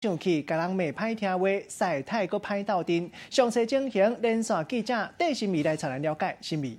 生氣，共人罵歹聽話，師太閣歹鬥陣。詳細情形，連線記者戴新美來帶咱了解。新美。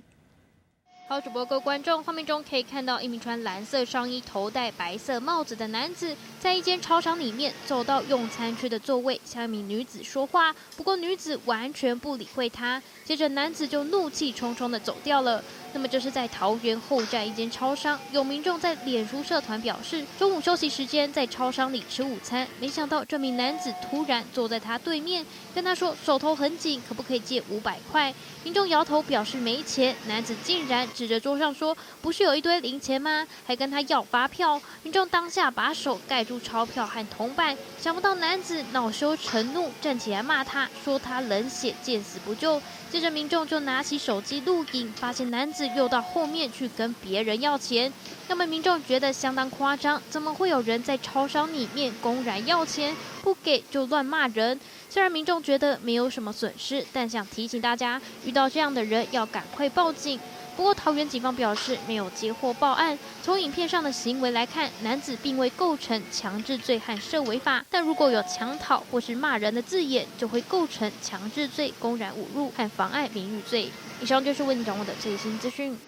好，主播各位觀眾，畫面中可以看到一名穿藍色上衣、頭戴白色帽子的男子，在一間超商裡面走到用餐區的座位，向一名女子說話。不過女子完全不理會他，接着男子就怒氣沖沖的走掉了。那麼這是在桃園後站一間超商，有民眾在臉書社團表示，中午休息時間在超商裡吃午餐，沒想到這名男子突然坐在他對面，跟他說手頭很緊，可不可以借500塊？民眾搖頭表示沒錢，男子竟然指着桌上說：“不是有一堆零錢嗎？”還跟他要發票。民眾當下把手蓋住鈔票和銅板，想不到男子惱羞成怒，站起來罵他，說他冷血，見死不救。接着民眾就拿起手機錄影，發現男子又到後面去跟別人要錢。那麼民眾覺得相當誇張，怎麼會有人在超商裡面公然要錢，不給就亂罵人？雖然民眾覺得沒有什麼損失，但想提醒大家，遇到這樣的人要趕快報警。不過桃園警方表示沒有接獲報案。從影片上的行為來看，男子並未構成強制罪和涉違法，但如果有強討或是罵人的字眼，就會構成強制罪、公然侮辱和妨礙名譽罪。以上就是為你掌握的最新資訊。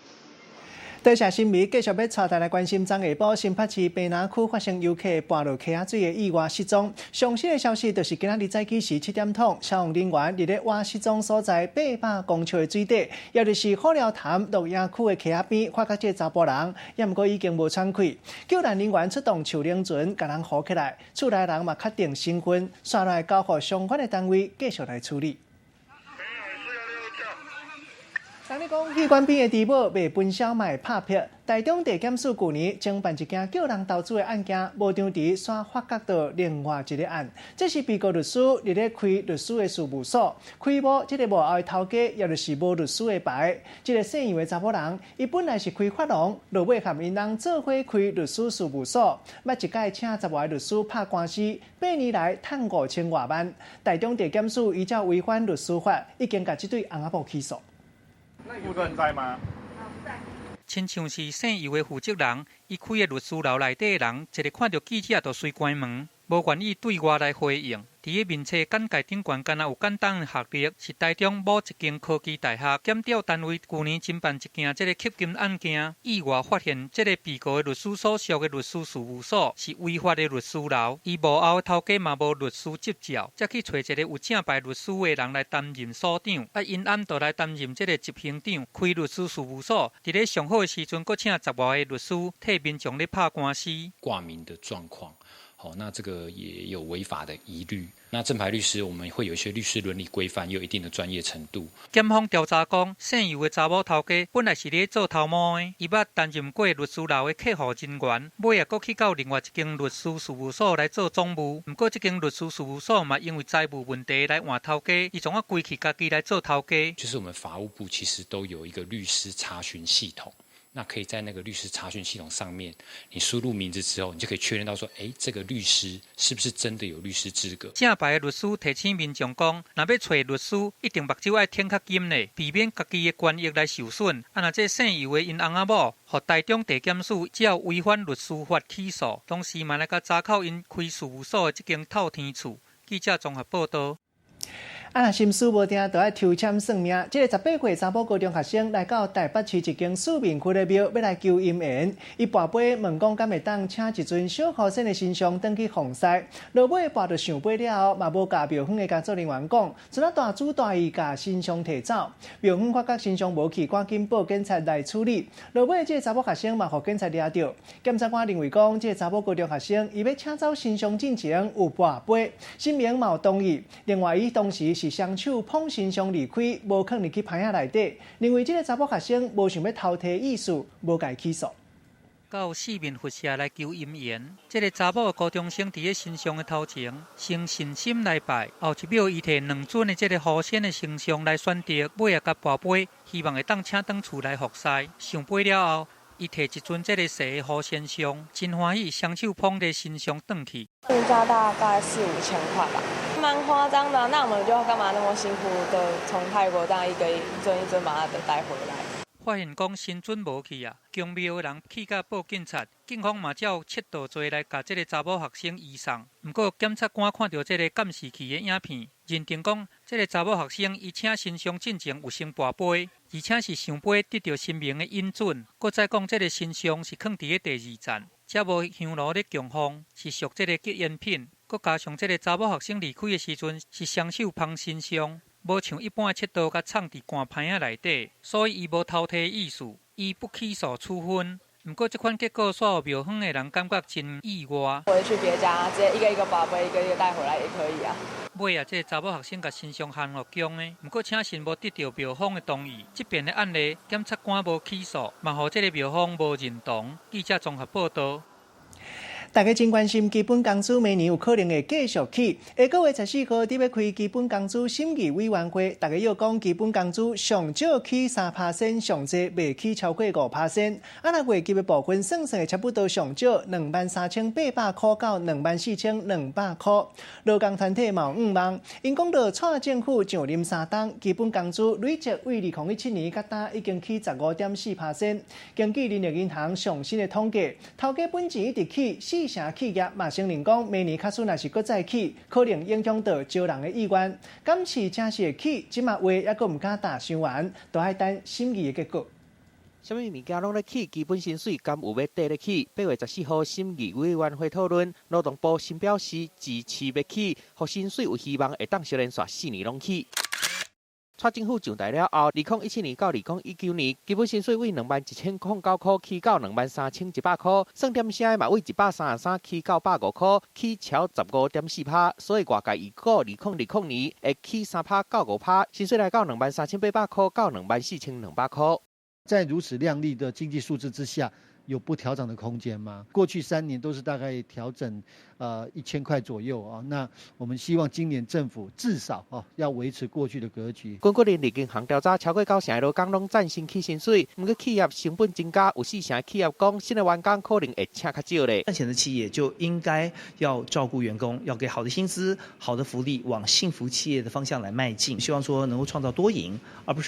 多謝新美，繼續欲帶大家關心昨下晡新北市卑南區發生遊客跋落溪仔水的意外失蹤。上新的消息就是今仔日早起時7點通，消防人員佇咧倚失蹤所在800公尺的水底，也就是火燎潭鹿野區的溪仔邊，發覺這个查埔人，也毋過已經無喘氣。救難人員出動樹輪船，共人扶起來，厝內人嘛確定身份，煞來交予相關的單位繼續來處理。人咧講，戲館邊的豬母賣分銷嘛會拍劈。台中地檢署舊年偵辦一件叫人投資的案件，無場佇煞發覺到另外一个案。這是被告律師佇咧開律師的事務所，開無這个幕後的頭家，也就是無律師的牌。這个姓楊的查某人，伊本來是開髮廊，落尾和𪜶翁做伙開律師事務所，捌一擺請十外个律師拍官司，8年來趁5000外萬。台中地檢署依照違反律師法，已經共這對翁仔某起訴。負責人在嗎？親像是姓游的負責人，伊開的律師樓內底的人，一个看著記者就隨關門，無願意對外來回應。佇咧面冊簡介頂懸，敢若有簡單的學歷，是台中某一間科技大學檢調單位舊年偵辦一件這个吸金案件，意外發現這个被告的律師所屬的律師事務所是違法的律師樓，伊幕後的頭家嘛無律師執照，才去揣一个有正牌律師的人來擔任所長，啊，𪜶翁就來擔任這个執行長，開律師事務所。佇咧上好的時陣，閣請十外个律師替民眾咧拍官司。掛名的狀況。好，那這個也有違法的疑慮。那正牌律師，我們會有一些律師倫理規範，也有一定的專業程度。檢方調查講，姓游的查某頭家本來是咧做頭毛的，伊捌擔任過律師樓的客戶人員，尾仔閣去到另外一間律師事務所來做總務。毋過這間律師事務所嘛，因為財務問題來換頭家，伊創啊歸去家己來做頭家。就是我們法務部其實都有一個律師查詢系統。那可以在那個律師查詢系統上面，你輸入名字之後，你就可以確認到說，哎，這個律師是不是真的有律師資格？正牌的律師提醒民眾講，若欲揣律師，一定目睭愛挺較緊咧，避免家己的權益來受損。啊，若這姓游的𪜶翁仔某，予台中地檢署照違反律師法起訴，同時嘛來共查扣𪜶開事務所的這間透天厝。記者綜合報道。啊，若心思無定，就愛抽籤算命。這个18歲查某高中學生來到台北市一間思明區的廟，欲來求姻緣。伊跋杯問講，敢會當請一尊小予仙的神像轉去奉祀。落尾跋著聖杯了後，嘛無共廟方的工作人員講，賰仔大主大意共神像提走。廟方發覺神像無去，趕緊報警察來處理。落尾這个查某學生嘛，予警察掠著。檢察官認為講，這个查某高中學生伊欲請走神像進前有跋杯，神明嘛有同意。另外，伊當時是雙手捧神像離開，無囥入去盤仔內底。認為這个查某學生無想欲偷提意思，無共伊起訴。到四面佛社來求姻緣，這个查某的高中生佇咧神像的頭前，先誠心來拜，後一秒伊提兩尊的這个予仙的神像來選擇，尾仔共跋杯，希望會當請轉厝來服侍。聖杯了後，伊提一尊這个細的予仙像，真歡喜，雙手捧著神像轉去。定價大概四五千塊吧，蠻誇張的。那我們就幹嘛那麼辛苦的從泰國這樣一個一尊一尊把它的帶回來？發現講神準無去啊，宮廟的人氣甲報警察，警方嘛照竊盜罪來共這个查某學生移送。毋過檢察官看著這个監視器的影片，認定講這个查某學生伊請神像進前有先跋杯，而且是聖杯得著神明的允准。閣再講這个神像是囥佇咧第二層，才無香爐咧供奉，是屬這个吉煙品。閣加上這个查某學生離開的時陣是雙手捧神像。無像一般的竊盜共藏佇棺坯仔內底，所以伊無偷提意思，依不起訴處分。毋過這款結果，煞予廟方的人感覺真意外。回去別家，直接一個一個跋杯，一個一個帶回來也可以啊。尾啊，這个查某學生共神像還予宮的，毋過請神無得著廟方的同意。這邊的案例，檢察官無起訴，嘛予這个廟方無認同。記者綜合報導。大家真關心基本工資明年有可能會繼續起。下個月14號佇欲開基本工資審議委員會，大家又講基本工資上少起3%，上濟袂起超過5%。啊，若月給的部分算算會差不多上少23,800箍到24,200箍。勞工團體嘛有向望，𪜶講著蔡政府上任3冬，基本工資累積為2017年到今已經起15.4%。根據人力銀行上新的統計，頭家本錢一直起四成企業嘛承認講，明年假使若是閣再起，可能影響到招人的意願。敢是真是會起，這馬話猶閣毋敢答傷懸，都愛等審議的結果。啥物物件攏咧起，基本薪水敢有欲綴咧起？8月14號審議委員會討論，勞動部先表示支持欲起，予薪水有希望會當相連續4年攏起。蔡政府上台了後，2017年到2019年，基本薪水為21,009箍起到23,100箍，算點聲的嘛為133起到105箍，起超15.4%。所以外界預估2020年會起3%到5%，薪水來到23,800箍到24,200箍。在如此亮麗的經濟數字之下，有不調整的空間嗎？過去3年都是大概調整1000塊左右啊。那我們希望今年政府至少啊要維持過去的格局。根據人力銀行調查，超過九成的勞工攏贊成起薪水，毋過企業成本增加，有四成企業講新的員工可能會請較少咧。賺錢的企業就應該要照顧員工，要給好的薪資、好的福利，往幸福企業的方向來邁進。希望說能夠創造多贏，而不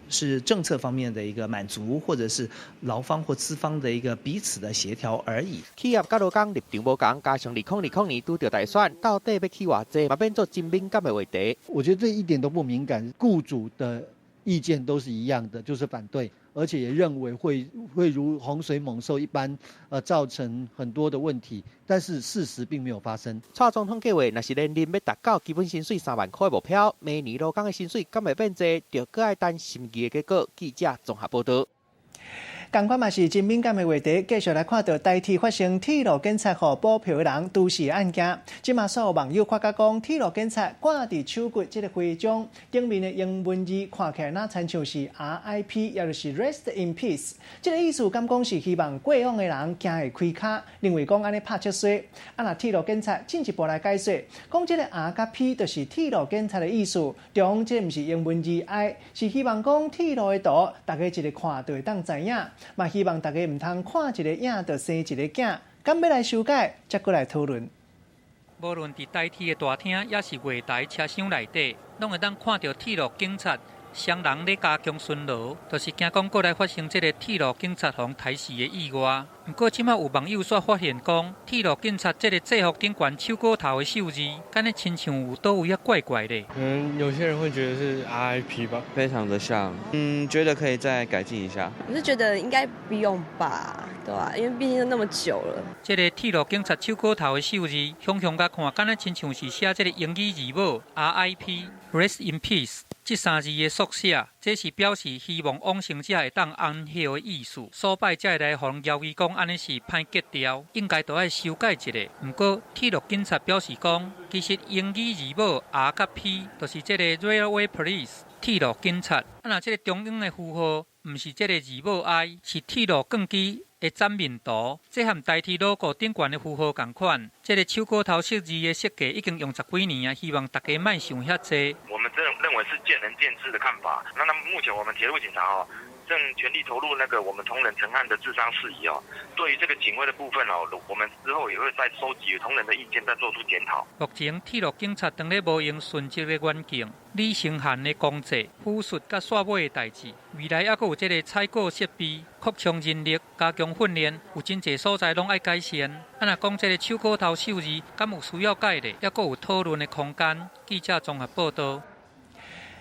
是政策方面的一個滿足，或者是勞方或資方的一個彼此的協調而已。企業佮勞工立場無仝，加上2020年拄著大選，到底欲起偌濟，嘛變做真敏感的話題。我覺得這一點都不敏感，雇主的意見都是一樣的，就是反對，而且也認為會如洪水猛獸一般，造成很多的問題。但是事實並沒有發生。蔡總統計劃若是連任欲達到基本薪水3萬塊目標，明年勞工的薪水敢會變濟，就閣愛等審議的結果。記者綜合報導。仝款嘛是真敏感的話題，繼續來看著台鐵發生鐵路警察予補票的人毒死案件。這馬所有網友發覺講，鐵路警察掛佇手骨這个徽章頂面的英文字看起來若親像是 R.I.P，也就是 Rest in Peace。這个意思敢講是希望過往的人行會開跤，認為講按呢拍七衰。啊，若鐵路警察進一步來解說，講這个 R 佮 P 就是鐵路警察的意思，中這毋是英文字 I，是希望講鐵路的圖，大家一个看就會當知影。嘛，希望大家毋通看一个影就生一个囝，敢欲來修改，才閣來討論。無論佇台鐵的大廳，抑是月台車廂內底，攏會當看著鐵路警察雙人咧加強巡邏，就是驚講閣來發生這个鐵路警察予人刣死的意外。毋過，這馬有網友煞發現講，鐵路警察這个制服頂懸手骨頭的數字，敢若親像有佗位仔怪怪的。可能有些人會覺得是 RIP 吧，非常的像，覺得可以再改進一下。我是覺得應該不用吧，對吧？因為畢竟都那麼久了。這个鐵路警察手骨頭的數字，雄雄共看，敢若親像是寫這个英語字母 RIP，Rest in Peace。這三字的縮寫，這是表示希望往生者會當安息的意思。所擺才會來予人枵伊講，按呢是歹格調，應該都愛修改一下。毋過鐵路警察表示講，其實英語字母 R 佮 P 就是這个 Railway Police 鐵路警察。啊，若這个中央的符號，毋是這个字母 I，是鐵路鋼機的斬面圖，這和台鐵 logo 頂懸的符號仝款。這个手骨頭數字的設計已經用十幾年啊，希望大家莫想遐濟。我們這認為是見仁見智的看法。那目前我們鐵路警察哦，正全力投入那個我們同仁成案的諮商事宜哦。對於這個警徽的部分哦，我們之後也會再收集同仁的意見，再做出檢討。目前鐵路警察當咧無用殉職的遠鏡、李承翰的工作、武術佮煞尾的代誌，未來猶閣有這個採購設備、擴充人力、加強訓練，有真濟所在攏愛改善。啊，若講這個手銬頭數字，敢有需要改咧？猶閣有討論的空間。記者綜合報道。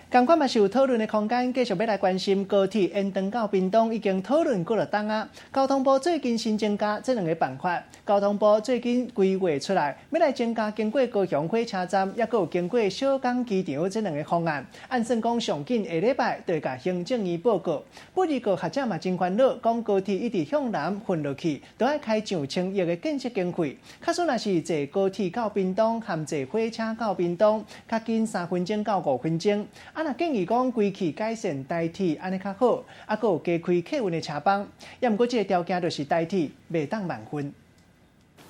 仝款嘛是有討論的空間，繼續欲來關心高鐵延長到屏東已經討論幾落冬啊。交通部最近新增加這兩个辦法，交通部最近規劃出來，欲來增加經過高雄火車站，抑閣有經過小港機場這兩个方案。按算講上緊下禮拜就會共行政院報告。不過學者嘛真煩惱，講高鐵一直向南分落去，都愛開上千億的建設經費。假使若是坐高鐵到屏東，含坐火車到屏東，較緊3分鐘到5分鐘。啊，若建議講規氣改善台鐵，按呢較好，啊，閣有加開客運的車班，抑毋過這个條件就是台鐵袂當慢分。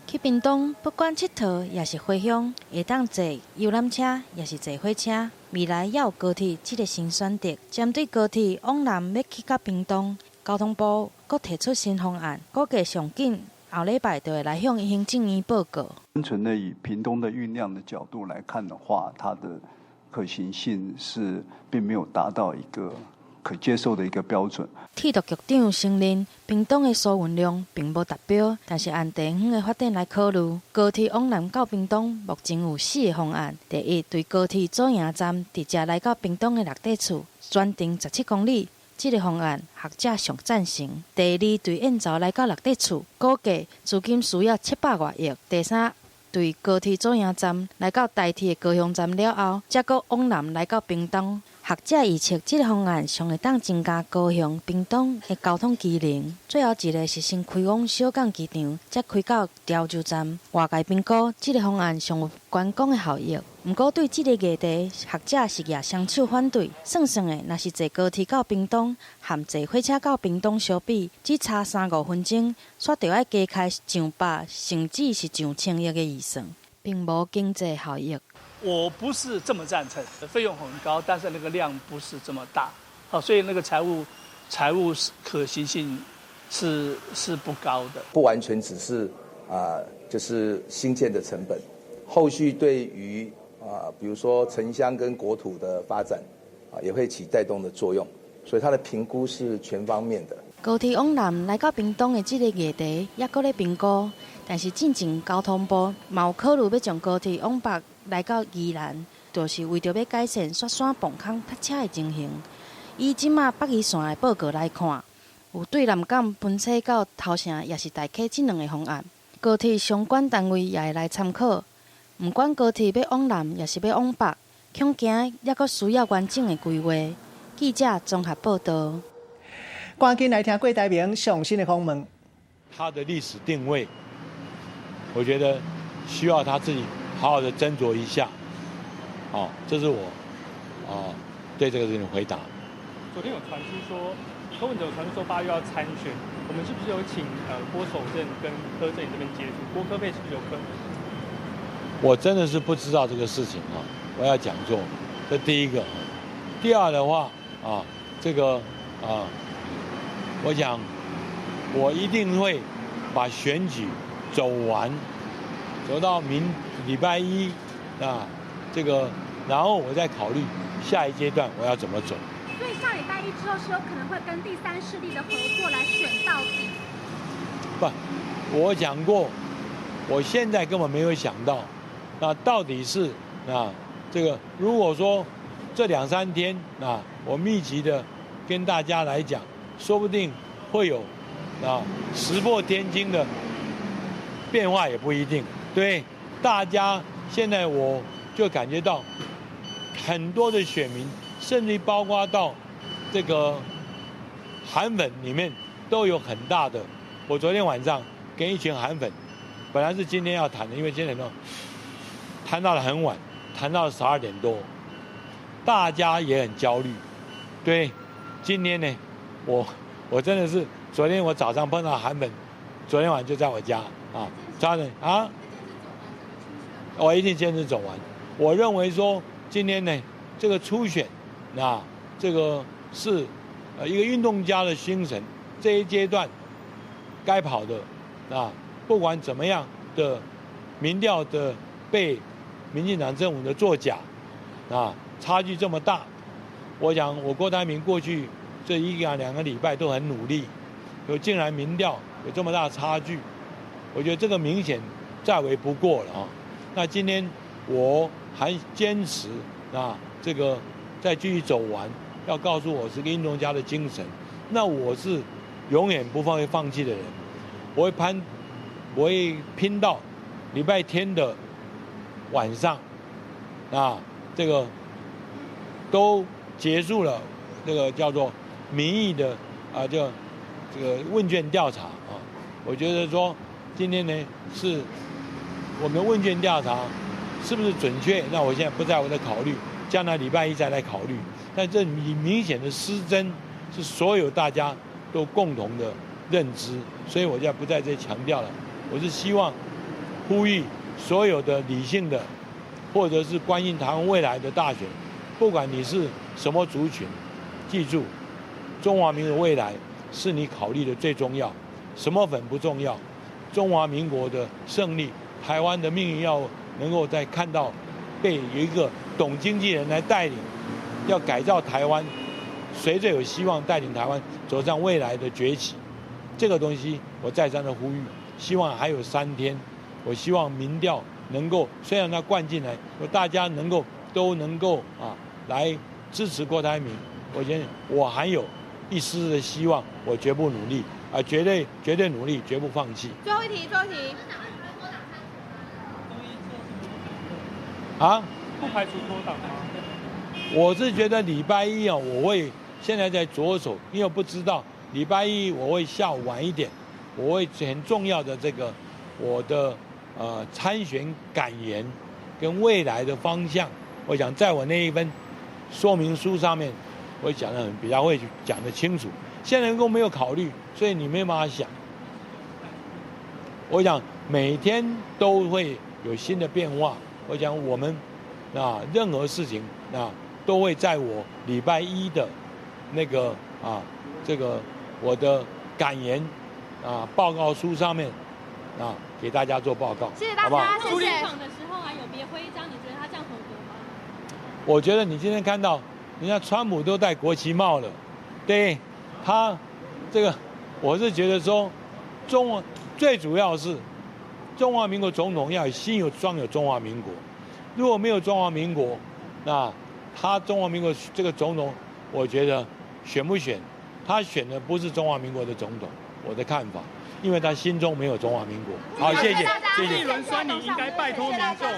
去屏東，不管𨑨迌抑是回鄉，會當坐遊覽車，抑是坐火車。未來猶有高鐵這个新選擇。針對高鐵往南欲去到屏東，交通部閣提出新方案，估計上緊後禮拜就會來向行政院報告。單純的以屏東的運量的角度來看的話，它的可行性是並沒有達到一個可接受的一個標準。鐵路局長承認，屏東的輸運量並無達標，但是按地方的發展來考慮，高鐵往南到屏東目前有四个方案。第一，對高鐵左營站直接來到屏東的六塊厝，全程17公里，這个方案學者上贊成。第二，對燕巢來到六塊厝，估計資金需要700外億。第三，對高鐵左營站來到台鐵的高雄站了後，才閣往南來到屏東。學者預測，這个方案上會當增加高雄、屏東的交通機能。最後一个是先開往小港機場，才開到潮州站。外界評估，這个方案上有觀光的效益。毋過對這个議題，學者是舉雙手反對。算算的，若是坐高鐵到屏東，和坐火車到屏東相比，只差三五分鐘，煞著愛加開上百，甚至是上千億的預算，並無經濟效益。我不是這麼贊成，費用很高，但是那個量不是這麼大，好，所以那個財務可行性是不高的。不完全只是就是興建的成本，後續對於比如說城鄉跟國土的發展也會起帶動的作用，所以它的評估是全方面的。高鐵往南來到屏東的這个議題，猶閣咧評估，但是進前交通部嘛有考慮欲將高鐵往北來到宜蘭，就是為著欲改善雪山磅空塞車的情形。以這馬北宜線的報告來看，有對南港分叉到頭城，抑是大溪這兩个方案，高鐵相關單位也會來參考。毋管高鐵欲往南，抑是欲往北，恐驚猶閣需要完整的規劃。記者綜合報道。趕緊來聽郭台銘上新的訪問。他的歷史定位，我覺得需要他自己好好的斟酌一下。哦，這是我對這個事情的回答。昨天有傳出說，柯文哲有傳出說8月要參選，我們是不是有請郭守正跟柯陣營這邊接觸？郭柯配是不是有可能？我真的是不知道這個事情啊！我要講座，這第一個。第二的話啊，這個啊，我想我一定會把選舉走完，走到明禮拜一啊，這個，然後我再考慮下一階段我要怎麼走。所以下禮拜一之後是有可能會跟第三勢力的合作來選到底。不，我講過，我現在根本沒有想到，那到底是啊，這個如果說這兩三天啊，我密集的跟大家來講，說不定會有啊石破天驚的變化，也不一定。對，大家現在我就感覺到很多的選民，甚至包括到這個韓粉裡面都有很大的。我昨天晚上跟一群韓粉，本來是今天要談的，因為今天呢談到了很晚，談到了12點多，大家也很焦慮。對，今天呢，我真的是昨天我早上碰到韓粉，昨天晚上就在我家啊，家人啊，我一定堅持走完。我認為說今天呢，這個初選啊，這個是一個運動家的精神，這一階段該跑的啊，不管怎麼樣的民調的被民進黨政府的作假啊，差距這麼大，我想我郭台銘過去這一兩個禮拜都很努力，有竟然民調有這麼大差距，我覺得這個明顯再為不過了啊。那今天我還堅持啊，這個再繼續走完，要告訴我是個運動家的精神。那我是永遠不放放棄的人，我會攀，我會拼到禮拜天的晚上，啊，這個都結束了，這個叫做民意的啊，這個問卷調查啊，我覺得說今天呢是我們問卷調查是不是準確？那我現在不在我的考慮，將來禮拜一再來考慮。但這明顯的失真是所有大家都共同的認知，所以我就不在這強調了。我是希望呼籲所有的理性的，或者是關心台灣未來的大選，不管你是什麼族群，記住，中華民國未來是你考慮的最重要，什麼粉不重要，中華民國的勝利，台灣的命運要能夠再看到被一個懂經濟人來帶領，要改造台灣，誰最有希望帶領台灣走上未來的崛起？這個東西我再三的呼籲，希望還有3天，我希望民調能夠，雖然它灌進來，大家能夠都能夠啊來支持郭台銘，我覺得我還有一絲的希望，我絕不努力啊，絕對絕對努力，絕不放棄。最後一題，最後一題。啊？不排除脫黨嗎？我是覺得禮拜一啊，我會現在在着手，因為我不知道禮拜一我會下午晚一點，我會很重要的這個我的參選感言跟未來的方向，我想在我那一份說明書上面，我講得很比較會講得清楚。現在都沒有考慮，所以你沒辦法想。我想每天都會有新的變化。我想我們啊，任何事情啊，都會在我禮拜一的那個啊，這個我的感言啊報告書上面啊，給大家做報告。謝謝大家，謝謝。訪的時候啊，有別徽章，你覺得他這樣合格嗎？我覺得你今天看到人家川普都戴國旗帽了，對，他這個，我是覺得說，中最主要是中華民國總統要有心有裝有中華民國，如果沒有中華民國，那他中華民國這個總統，我覺得選不選，他選的不是中華民國的總統，我的看法，因為他心中沒有中華民國。好，謝謝，謝謝。一輪酸你應該拜託民眾。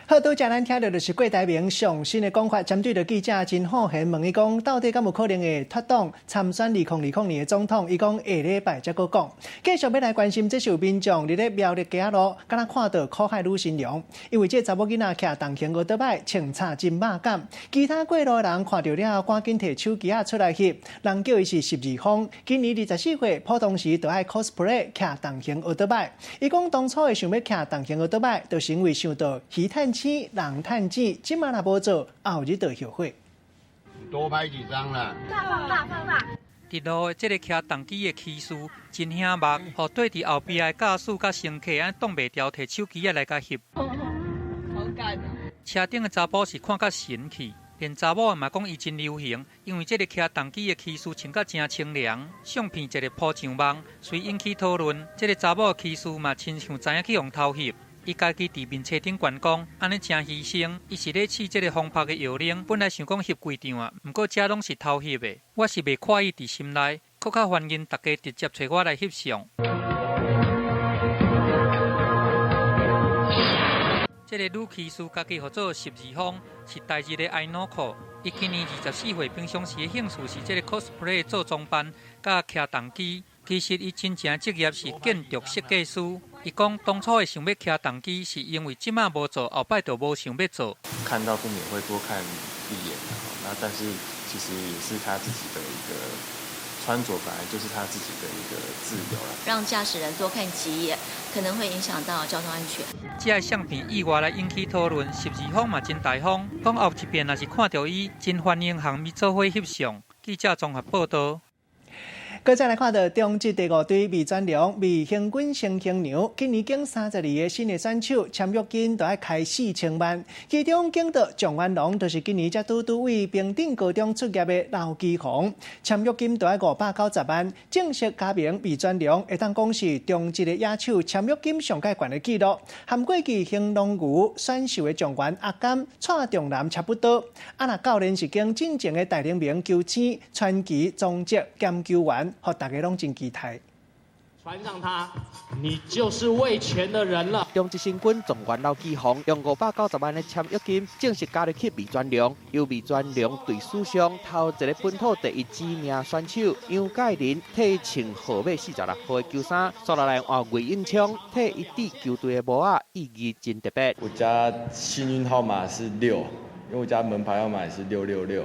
好，拄才咱聽到就是郭台銘上新的講法，針對著記者真好奇問伊講，到底敢有可能會脫黨參選2020年的總統？伊講下禮拜才閣講。繼續欲來關心，這是有民眾佇咧苗栗街仔路，敢若看到苦海女神龍，因為這查某囡仔騎重型奧多擺，穿插真肉感，其他過路的人看著了後，趕緊提手機仔出來翕。人叫伊是十二風，今年24歲，普通時就愛 cosplay 騎重型奧多擺。伊講當初會想欲騎重型奧多擺，就是因為想到魚趁錢，人趁錢，這馬若無做，後日就後悔。多拍幾張啦！大放大放大。佇路的這个騎重機的騎士真醒目，予對佇後壁的駕駛佮乘客按擋袂牢，提手機仔來共翕。好感哦！車頂的查埔是看甲神去，連查某嘛講伊真流行，因為這个騎重機的騎士穿甲真清涼，相片一个鋪上網，隨引起討論。這个查某的騎士嘛親像知影去予偷翕。伊家己佇面冊頂懸講，按呢誠犧牲。伊是咧試這个風拍的藥鈴，本來想講翕幾張啊，毋過這攏是偷翕的。我是袂看伊佇心內，閣較歡迎大家直接揣我來翕相。這个女騎士家己號做十二風，是台日的愛努克。伊今年24歲，平常時的興趣是這个 cosplay 做裝扮，佮騎重機。其實伊真正職業是建築設計師。伊講當初會想欲騎重機，是因為這馬無做，後擺就無想欲做。看到不免會多看一眼，那但是其實也是他自己的一個穿着，本來就是他自己的一個自由啦。讓駕駛人多看幾眼，可能會影響到交通安全。這个相片意外來引起討論，12號嘛真大方，講後一遍若是看著伊，真歡迎和伊做伙翕相。記者綜合報道。閣再來看到中職第五隊魏全龍、魏興軍、成興娘，今年經32個新的選手簽約金都愛開4000萬，其中揀到狀元郎就是今年才拄拄為平鎮高中出業的劉基鴻，簽約金都愛590萬，正式加盟味全龍，會當講是中職的野手簽約金上蓋懸的紀錄，和過去興農牛選秀的狀元阿甘、蔡仲南差不多。啊，若教練是經進前的大聯盟球星、傳奇總職兼球員。予大家攏真期待。穿上它，你就是為錢的人了。中職新軍狀元劉基鴻用590萬的簽約金正式加入去味全龍，由味全龍隊史上頭一个本土第一指名選手楊介林替穿號碼46號的球衫，煞落來換魏應聰替伊致球隊的帽仔，意義真特別。我家幸運號碼是六，因為我家門牌號碼也是666，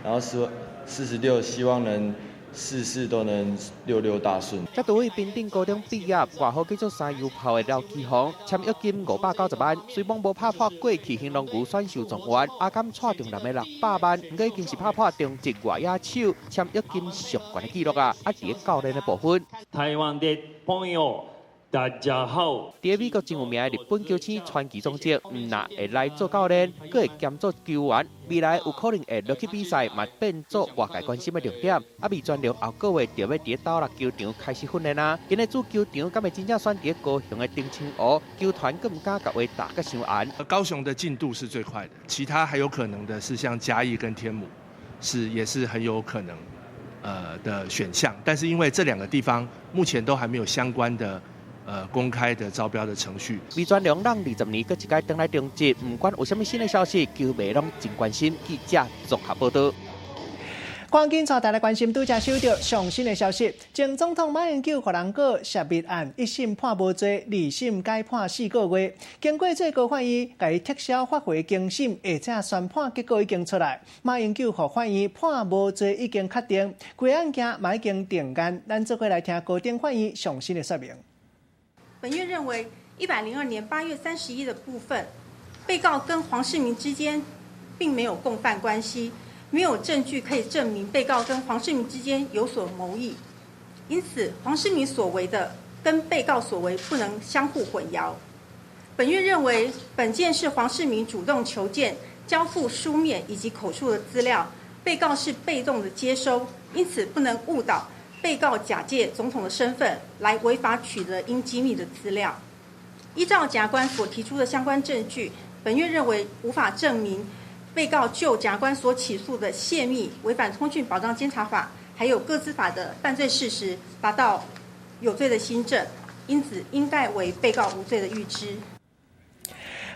然後說46，希望能事事都能六六大順。才拄位平鎮高中畢業，外號叫做三油炮的劉基鴻，簽約金590萬，雖罔無拍破過去興農牛選秀狀元阿甘蔡仲南的600萬，毋過已經是拍破中職外野手簽約金上懸的紀錄啊！啊，佇咧教練的部分，台灣的朋友。大家好。佇美國真有名的日本球星川崎宗則，毋若會來做教練，閣會兼做球員，未來有可能會落去比賽，嘛變做外界關心的重點。啊，味全龍後個月就欲佇咧斗六球場開始訓練啊。𪜶的主球場敢會真正選佇咧高雄的澄清湖？球團閣毋敢共話打甲傷絚。高雄的進度是最快的，其他還有可能的是像嘉義跟天母，是也是很有可能，的選項。但是因為這兩個地方目前都還沒有相關的。公開的招標的程序。味全龍讓20年閣一擺轉來中職，毋管有啥物新的消息，球迷攏真關心。記者綜合報道。趕緊帶大家關心，拄才收著上新的消息，前總統馬英九予人告洩密案，一審判無罪，二審改判4個月。經過最高法院共伊撤銷發回更審，而且宣判結果已經出來。馬英九予法院判無罪已經確定，規案件嘛已經定案。咱做伙來聽高等法院上新的說明。本院認為，102年8月31的部分，被告跟黃世明之間並沒有共犯關係，沒有證據可以證明被告跟黃世明之間有所謀議，因此黃世明所為的跟被告所為不能相互混淆。本院認為，本件是黃世明主動求見、交付書面以及口述的資料，被告是被動的接收，因此不能誤導被告假借總統的身份來違法取得應機密的資料。依照檢察官所提出的相關證據，本院認為無法證明被告就檢察官所起訴的洩密、違反通訊保障監察法還有個資法的犯罪事實達到有罪的心證，因此應該為被告無罪的預知。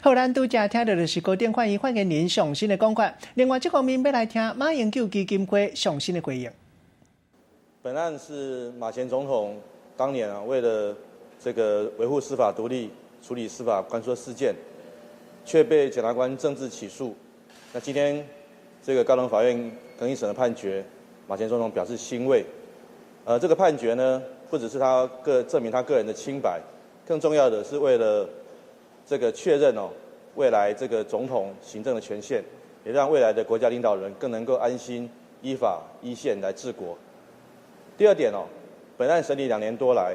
好，咱拄才聽著就是高等法院發言人上新的講法。另外，這方面欲來聽馬英九基金會上新的回應。本案是馬前總統當年啊，為了這個維護司法獨立、處理司法關說事件，卻被檢察官政治起訴。那今天這個高等法院更一審的判決，馬前總統表示欣慰。這個判決呢，不只是他證明他個人的清白，更重要的是為了這個確認哦，未來這個總統行政的權限，也讓未來的國家領導人更能夠安心依法依憲來治國。第二點哦，本案審理2年多來，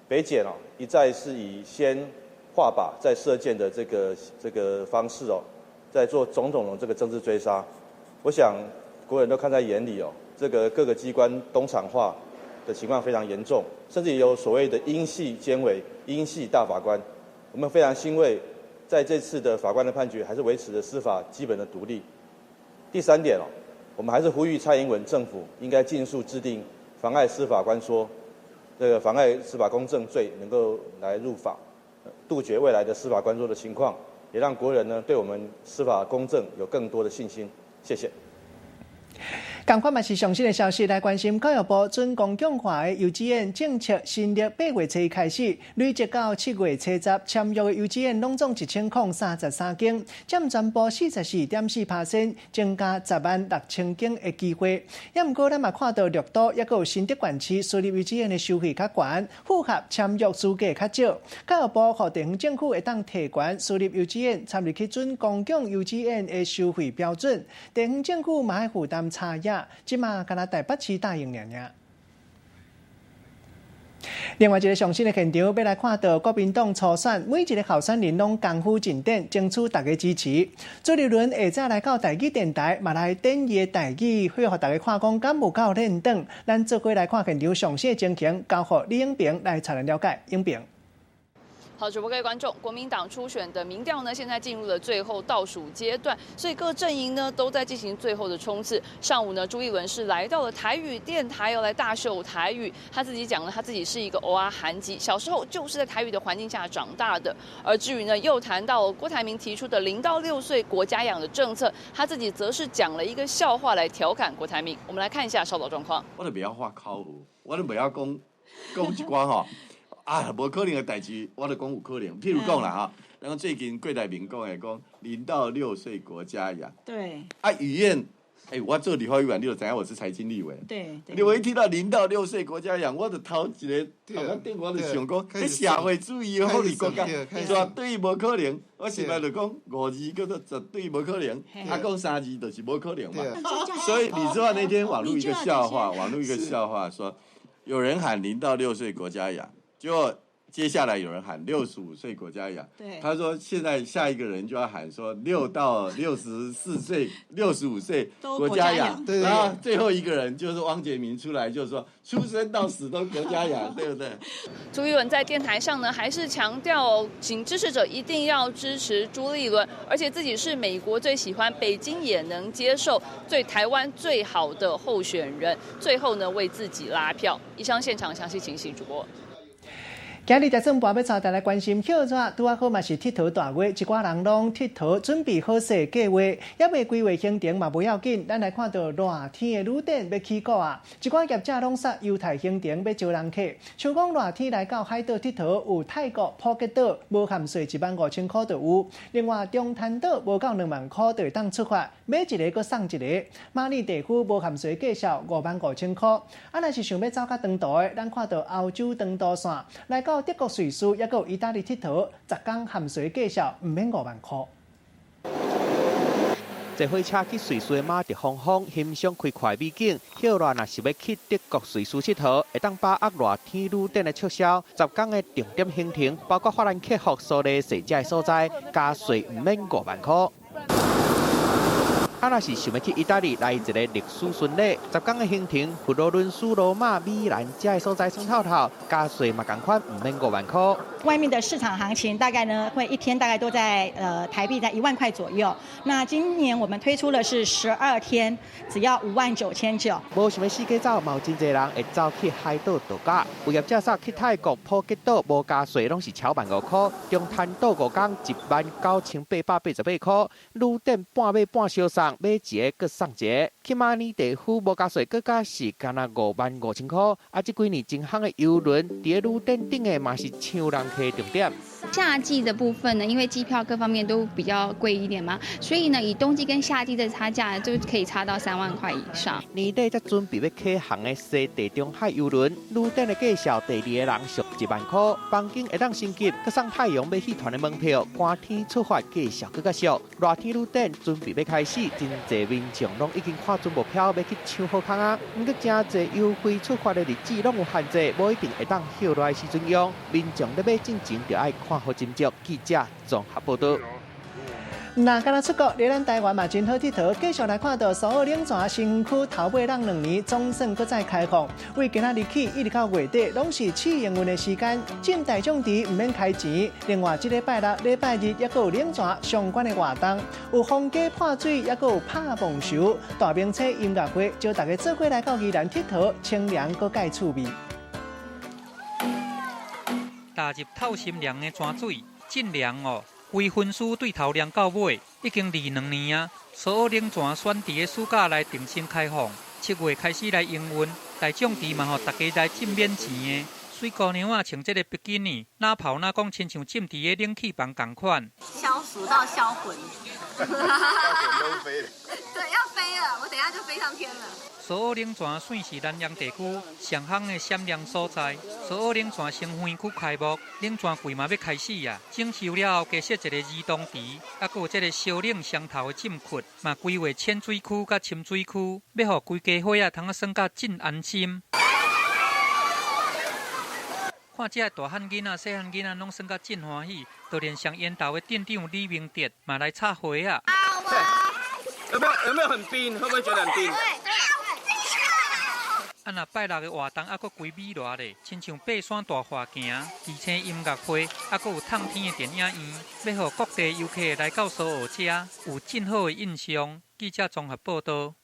北檢哦一再是以先畫靶再射箭的這個方式哦，在做種種的這個政治追殺。我想國人都看在眼裡哦，這個各個機關東廠化的情況非常嚴重，甚至有所謂的英系監委、英系大法官。我們非常欣慰，在這次的法官的判決，還是維持了司法基本的獨立。第三點哦，我們還是呼籲蔡英文政府應該盡速制定妨礙司法官說，這個妨礙司法公正罪能夠來入法，杜絕未來的司法關說的情況，也讓國人呢對我們司法公正有更多的信心。謝謝。仝款嘛是上新的消息來關心，教育部準公共化的幼稚園政策新曆8月初一開始，累計到7月初十簽約的幼稚園攏總1033間，佔全部44.4%，增加10萬6千間的機會。也毋過，咱嘛看到綠島抑閣有新竹縣市私立幼稚園的收費較懸，符合簽約資格較少。教育部予地方政府會當提懸私立幼稚園參入去準公共幼稚園的收費標準，地方政府嘛愛負擔差額。這馬敢若台北市答應爾爾。另外一個上新的現場，欲來看到國民黨初選，每一個候選人攏功夫盡展，爭取大家支持。朱立倫下早來到台語電台，嘛來展伊的台語，予大家看講敢有夠練轉。咱做伙來看現場上新的情形，交予李永平來帶咱了解。永平。好，主播各位觀眾，國民黨初選的民調呢，現在進入了最後倒數階段，所以各陣營呢都在進行最後的衝刺。上午呢，朱立倫是來到了台語電台，要來大秀台語。他自己講了，他自己是一個芋仔韓籍，小時候就是在台語的環境下長大的。而至於呢，又談到郭台銘提出的0到6歲國家養的政策，他自己則是講了一個笑話來調侃郭台銘。我們來看一下稍早狀況。我都袂曉發口誤，我都袂曉講講一寡吼。啊，無可能的代誌，我就講有可能。譬如講啦吼，咱講最近郭台銘講的講0到6歲國家養。啊，語言，欸，我做立法委員，你就知影我是財經立委。你我一聽到0到6歲國家養，我就頭一个頭殼頂，我就想講，這社會主義的福利國家，絕對無可能。我現在就講五字叫做絕對無可能，啊，講三字就是無可能嘛。所以你知道那天網路一個笑話，網路一個笑話說，有人喊0到6歲國家養。結果接下來有人喊65歲國家養，他說現在下一個人就要喊說6到64歲、65歲國家養，然後最後一個人就是汪潔民出來，就是說出生到死都國家養，對不對？朱立倫在電台上呢，還是強調，請支持者一定要支持朱立倫，而且自己是美國最喜歡、北京也能接受、對台灣最好的候選人。最後呢，為自己拉票。以上現場詳細情形，主播。今日在轉播欲帶大家關心，歇熱拄仔好嘛是𨑨迌大月，一寡人攏𨑨迌準備好勢計劃，猶未規劃行程嘛無要緊。咱來看到熱天的旅展欲起鼓啊，一寡業者攏殺猶太行程欲招人客，像講熱天來到海島𨑨迌，有泰國普吉島無含稅1萬5千箍就有，另外中灘島無夠2萬箍就會當出發，買一个閣送一个。馬爾地夫無含稅價數5萬5千箍，啊，若是想欲走較長途的，咱看到歐洲長途線來到德國、瑞士，抑閣有意大利𨑨迌，10工含稅價數毋免5萬箍。坐火車去瑞士的馬特洪峰欣賞開闊美景。歇熱若是欲去德國、瑞士𨑨迌，會當把握熱天旅展的促銷。10工的重點行程包括法蘭克福、蘇黎世這个所在，加稅毋免5萬箍。啊，若是想欲去意大利來一个歷史巡禮，10工的行程，佛羅倫斯、羅馬、米蘭這个所在耍透透，加稅嘛仝款，毋免5萬箍。外面的市場行情大概呢，會一天大概都在台幣在1萬塊左右。那今年我們推出的是12天，只要5萬9千9。無想欲四界走，嘛有真濟人會走去海島度假。有業者說去泰國普吉島無加稅，攏是超萬5箍；中灘島5工1萬9888箍。旅展半買半相送，買一个閣送一个。去馬爾地夫無加稅，閣較是干焦5萬5千箍。啊，這幾年真夯的郵輪，佇咧旅展頂的嘛是搶人客重點。夏季的部分呢，因為機票各方面都比較貴一點嘛，所以呢，以冬季跟夏季的差價就可以差到3萬塊以上。年底才準備欲啟航的西地中海郵輪，旅展的價數第二个人俗1萬箍，房間會當升級，閣送太陽馬戲團的門票，寒天出發價數閣較俗。熱天旅展準備欲開始，真濟民眾攏已經看準目標欲去搶好康啊！毋過誠濟優惠出發的日子攏有限制，無一定會當歇熱的時陣用。民眾咧買進前就愛看好斟酌。記者綜合報導。若敢若出國，佇咱台灣嘛真好𨑨迌。繼續來看到蘇澳冷泉新區頭尾兩年總算閣再開放，為今仔日起一直到月底，攏是試營運的時間，進大眾池毋免開錢。另外，這禮拜六、禮拜日抑閣有冷泉相關的活動，有風雞潑水，抑閣有拍棒球、大明車音樂會，招大家做伙來到宜蘭𨑨迌，清涼閣蓋趣味。踏入透心涼的泉水，真涼哦！規分區對頭涼到尾，已經二兩年啊。蘇澳冷泉選佇咧暑假來重新開放， 7月開始來營運，大眾池嘛，予大家來浸免錢的。水姑娘仔穿這个比基尼，若泡若講親像浸佇个冷氣房仝款。消暑到銷魂，對，要飛了，我等下就飛上天了。蘇澳冷泉算是南洋地區上夯的閃亮所在。蘇澳冷泉新園區開幕，冷泉季嘛欲開始啊！整修了後，加設一个兒童池，猶閣有這个燒冷雙頭的浸窟，嘛規劃淺水區佮深水區，欲予規家伙仔通啊耍甲真安心。看這个大漢囡仔、細漢囡仔攏耍甲真歡喜，就連上緣投的店長李明哲嘛來插花仔。有沒有很冰？會不會覺得很冰？啊！若拜六的活動，猶閣規美熱咧，親像爬山大華行，而且音樂會，猶閣有透天的電影院，欲予各地遊客來到蘇澳遮有真好的印象。記者綜合報導。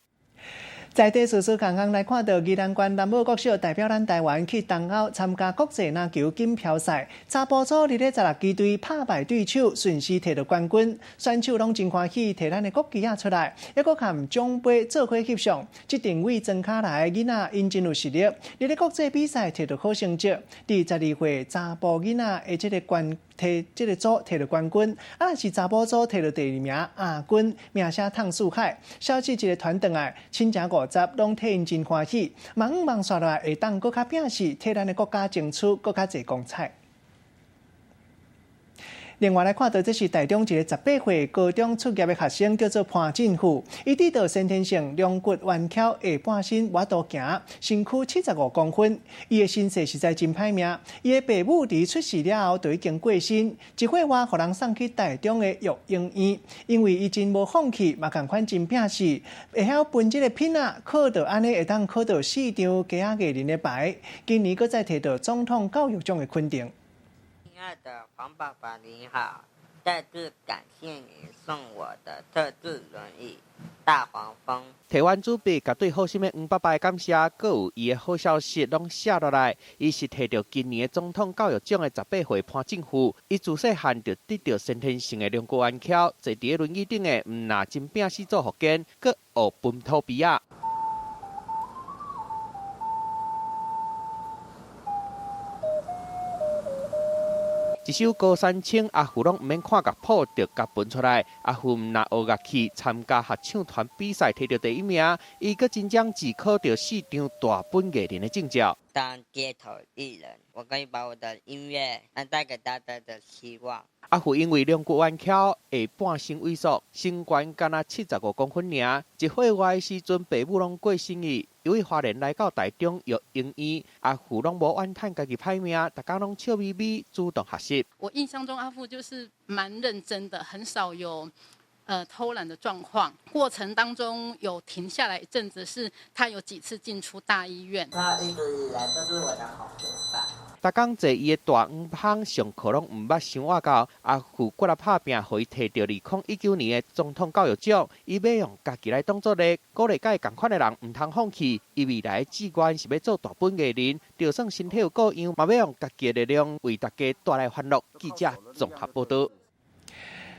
在地事事空空來看到宜蘭縣南武國小代表咱台灣去東歐參加國際籃球錦標賽，查埔組佇咧16支隊拍敗對手，順勢摕到冠軍，選手攏真歡喜，提咱的國旗仔出來，猶閣含獎盃做伙翕相。這陣位莊跤來的囡仔𪜶真有實力，佇咧國際比賽摕到好成績。佇12歲查埔囡仔的這个冠摕這个組摕到冠軍，啊，若是查某組摕到第二名亞軍，名聲淌四海。小智一个團轉來，親情50攏替𪜶真歡喜，望望紲落來會當閣較拼勢，替咱的國家爭取閣較濟光彩。另外來看到，這是台中一个18歲高中卒業的學生，叫做潘進富。伊得到先天性龍骨彎曲，下半身無法度行，身軀75公分。伊的身世實在真歹命。伊的爸母佇出世了後就已經過身，一歲外予人送去台中的育嬰院。因為伊真無放棄，嘛仝款真拼死，會曉分這个品仔，考到按呢會當考到4張街仔藝人的牌。今年閣再摕到總統教育獎的肯定。親愛的黃爸爸你好，再次感謝你送我的特製輪椅大黃蜂。台灣主筆共對好心的黃爸爸的感謝，閣有伊的好消息攏寫落來。伊是摕著今年的總統教育獎的18歲潘進富，伊自細漢就得著先天性的龍骨彎曲，坐佇个輪椅頂的，毋若真拼死做復健，閣學分土埤仔。一首高山青，阿富攏毋免看樂譜就共分出來。阿富毋若學樂器，參加合唱團比賽，摕著第一名。伊閣真正只考著4張大本藝人的證照。當街頭藝人，我可以把我的音樂帶給大家的希望。阿富因為龍骨彎曲，下半身萎縮，身懸敢若75公分爾。一歲外的時陣，爸母攏過身去。由於花蓮來到台中育嬰院，阿富攏無怨嘆家己歹命，逐工攏笑眯眯，主動學習。我印象中阿富就是蠻認真的，很少有偷懶的狀況。過程當中有停下來一陣子，是他有幾次進出大醫院。他一直以來都是我的好夥伴。逐工坐伊的大黃蜂上課攏毋捌傷倚到，阿富過來拍拚，予伊摕著2019年的總統教育獎。伊欲用家己來當做例，鼓勵佮伊仝款的人毋通放棄。伊未來的志願是欲做大本藝人，就算身體有顧恙，嘛欲用家己的力量為大家帶來歡樂。記者綜合報導。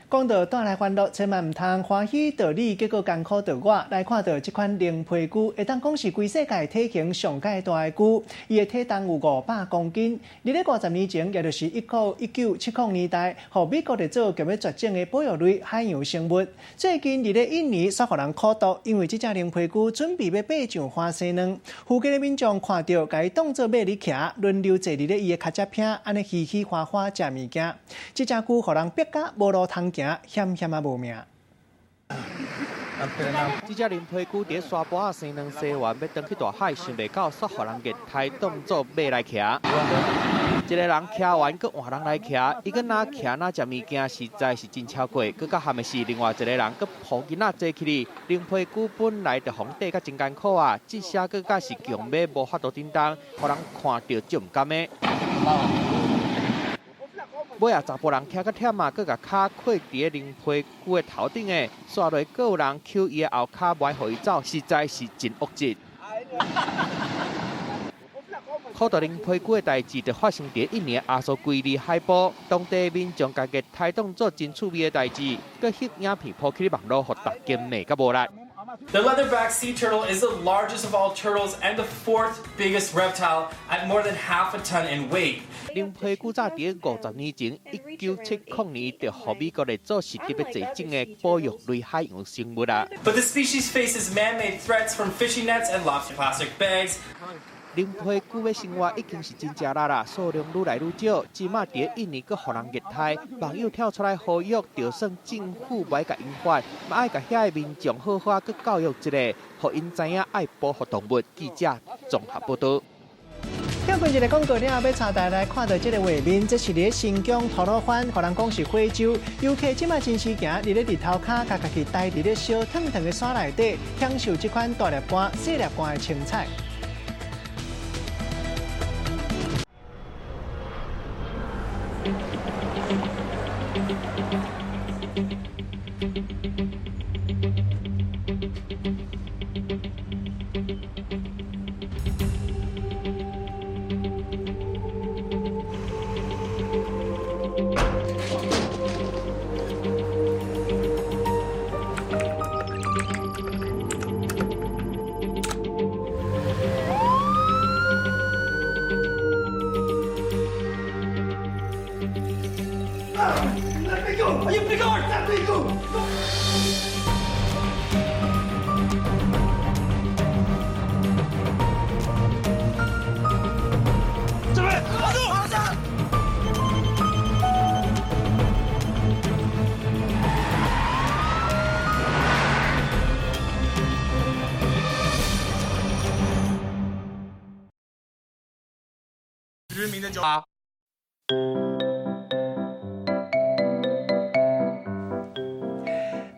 講到帶來歡樂，千萬毋通歡喜著你，結果艱苦著我。來看著這款靈皮龜，會當講是規世界體型上蓋大的龜，伊的體重有500公斤。佇咧50年前，也就是1970年代，予美國佇做欲絕種的保育類海洋生物。最近佇咧印尼，煞予人苦毒，因為這隻靈皮龜準備欲爬上花生卵，附近的民眾看著，共伊當做馬哩騎，輪流坐佇咧伊的跤脊坪，按呢嘻嘻哈哈食物件。這隻龜予人逼甲無路通行，險險仔無命。這隻靈皮龜佇沙埔仔生卵生完，欲轉去大海，想袂到煞予人熱胎當做馬來騎。一个人騎完，閣換人來騎，伊閣若騎若食物件，實在是真超過。閣較譀的是，另外一个人閣抱囡仔坐起哩。靈皮龜本來就予人綴甲真艱苦啊，這下閣較是強馬無法度振動，予人看著足毋甘的。尾仔查埔人徛較忝啊，閣共跤跨佇个靈皮龜的頭頂的，煞落閣有人搝伊的後跤，無愛予伊走，實在是真惡質。苦毒靈皮龜的代誌就發生佇印尼阿蘇龜里海埔，當地民眾共熱胎當做真趣味的代誌，閣翕影片 po 去網路，予大家罵甲無力。The leatherback sea turtle is the largest of all turtles and the fourth biggest reptile at more than half a ton in weight. 龙皮古早伫50年前，1970年就予美國列做是特別濟種的保育類海洋生物啦。 But the species faces man-made threats from fishing nets and lobster plastic bags. 龙皮龟欲生活已經是真正力啦，數量愈來愈少。這馬佇印尼閣予人虐待，網友跳出來呼籲，就算政府無愛共𪜶罰，嘛愛共遐个民眾好好仔閣教育一下，予𪜶知影愛保護動物。記者綜合報導。跳過一个廣告了後，欲帶大家來看著這个畫面，這是佇咧新疆吐魯番，予人講是火州。遊客這馬真時行，佇咧日頭跤，共家己待佇咧燒燙燙的沙內底，享受這款大粒汗、細粒汗的精彩。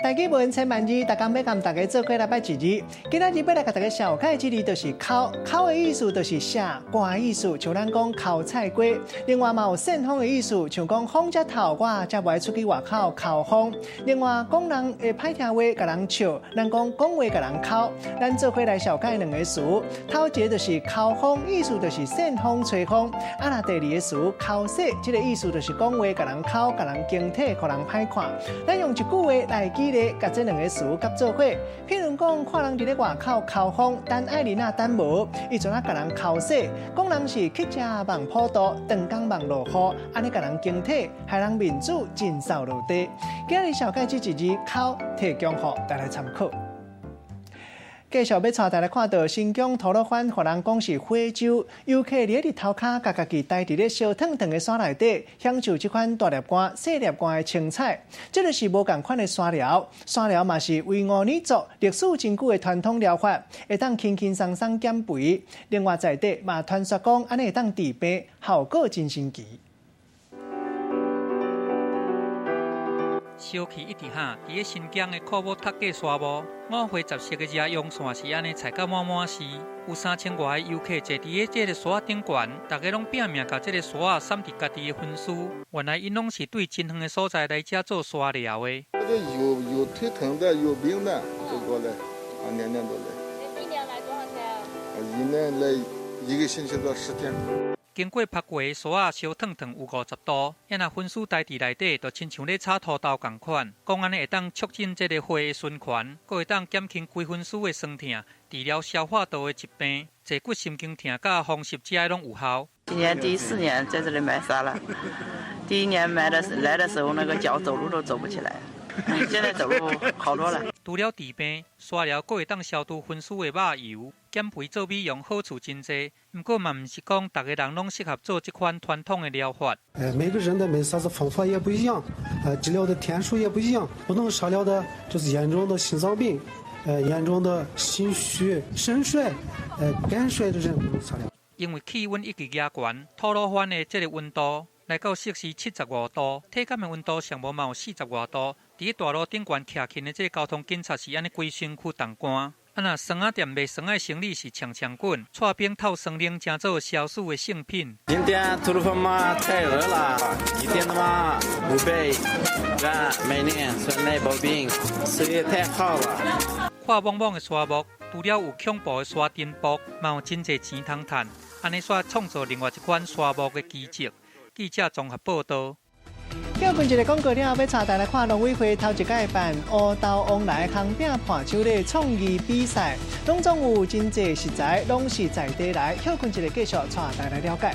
台語文千萬字，逐工欲共大家做伙來掰一字。今仔日欲來共大家紹介這字，就是剾。剾的意思就是寫歌的意思，像咱講剾菜瓜。另外嘛有扇風的意思，像講風遮透，我才無愛出去外口剾風。另外講人會歹聽話，共人笑，咱講講話共人剾。咱做伙來紹介兩个詞，頭一个就是剾風，意思就是扇風吹風。啊，若第二个詞剾洗，這个意思就是講話共人剾，共人驚體，予人歹看。咱用一句話來舉例，共這兩个詞合做伙。譬如講，看人佇咧外口剾風，等愛琳仔等無，伊就按共人剾洗，講人是乞食望普渡，長工望落雨，按呢共人驚體，害人面子真掃落地。今日紹介這一字剾，提供予大家參考。繼續欲帶大家看到新疆吐魯番，予人講是火州，遊客佇咧日頭跤，共家己待佇咧燒燙燙的沙內底，享受這款大粒汗、細粒汗的精彩。這就是無仝款的沙療，沙療嘛是維吾爾族歷史真久的傳統療法，會當輕輕鬆鬆減肥。另外在地嘛傳說講，按呢會當治病，效果真神奇。燒氣一直哈，佇咧新疆的庫木塔格沙漠，五花十色的遮陽傘是按呢踩甲滿滿是，有3000外个遊客坐佇咧這个沙頂懸，逐家攏拚命共這个沙仔捎佇家己的身軀。原來𪜶攏是對真遠的所在來遮做沙療的。這有腿疼的，有病的都過來，啊，年年都來。一年來多少天啊？一年來一個星期到10天。經過曝過的沙仔燒燙燙有50度，啊若粉絲待佇內底，就親像咧炒土豆仝款。講按呢會當促進這個血的循環，閣會當減輕規身軀的酸痛，治療消化道的疾病、坐骨神經痛佮風濕這攏有效。今年第4年在這裡買沙了，第一年買的來的時候，那個腳走路都走不起來，現在走路好多了。除了治病，沙療閣會當消除身軀的肉油。減肥做美容好處真濟，毋過嘛毋是講逐个人攏適合做這款傳統的療法。每個人的買沙子方法也不一樣，治療的天數也不一樣，不能沙療的就是嚴重的心臟病，嚴重的心虛、腎衰、肝衰的人不能沙療。因為氣溫一直加懸，吐魯番的這个溫度來到攝氏75度，體感的溫度上無嘛有40外度。佇大路頂懸徛勤的這个交通警察是按呢規身軀凍乾。啊！若霜仔店賣霜仔的生理是呛呛滾，剉冰透霜冷，成做消暑的聖品。今天吐魯番嘛太熱了，一天的嘛500元，每年酸奶刨冰，生意太好了。看茫茫的沙漠，除了有恐怖的沙塵暴，嘛有真濟錢通趁，按呢煞創造另外一款沙漠的奇蹟。記者綜合報導。叫近一个广告了后，欲帶大家來看農委會頭一擺辦烏豆旺來烘餅伴手禮創意比賽，當中有真濟食材，攏是在地來。歇睏一下繼續帶大家來了解。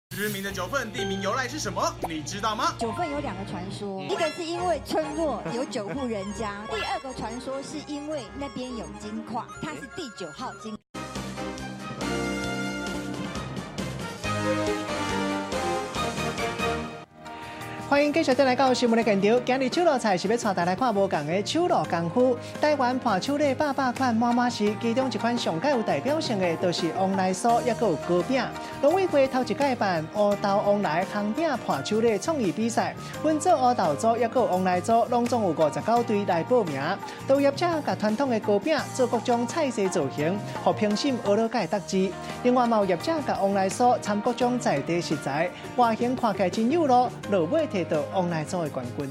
知名的九份地名由來是什麼？你知道嗎？九份有兩個傳說，一個是因為村落有九戶人家，第二個傳說是因為那邊有金礦，它是第9號金。歡迎繼續轉來到新聞的現場。今日手路菜是欲帶大家來看無仝的手路功夫。台灣伴手禮百百款滿滿是，其中一款上蓋有代表性的，就是旺來酥，抑閣有糕餅。農委會頭一擺辦烏豆旺來烘餅伴手禮創意比賽，分做烏豆組，抑閣有旺來組，攏總有59隊來報名。導業者共傳統的糕餅做各種菜色造型，予評審學了解得知。另外，嘛有業者共旺來酥摻各種在地食材，外形看起來真有路，落尾摕到旺來組的冠軍。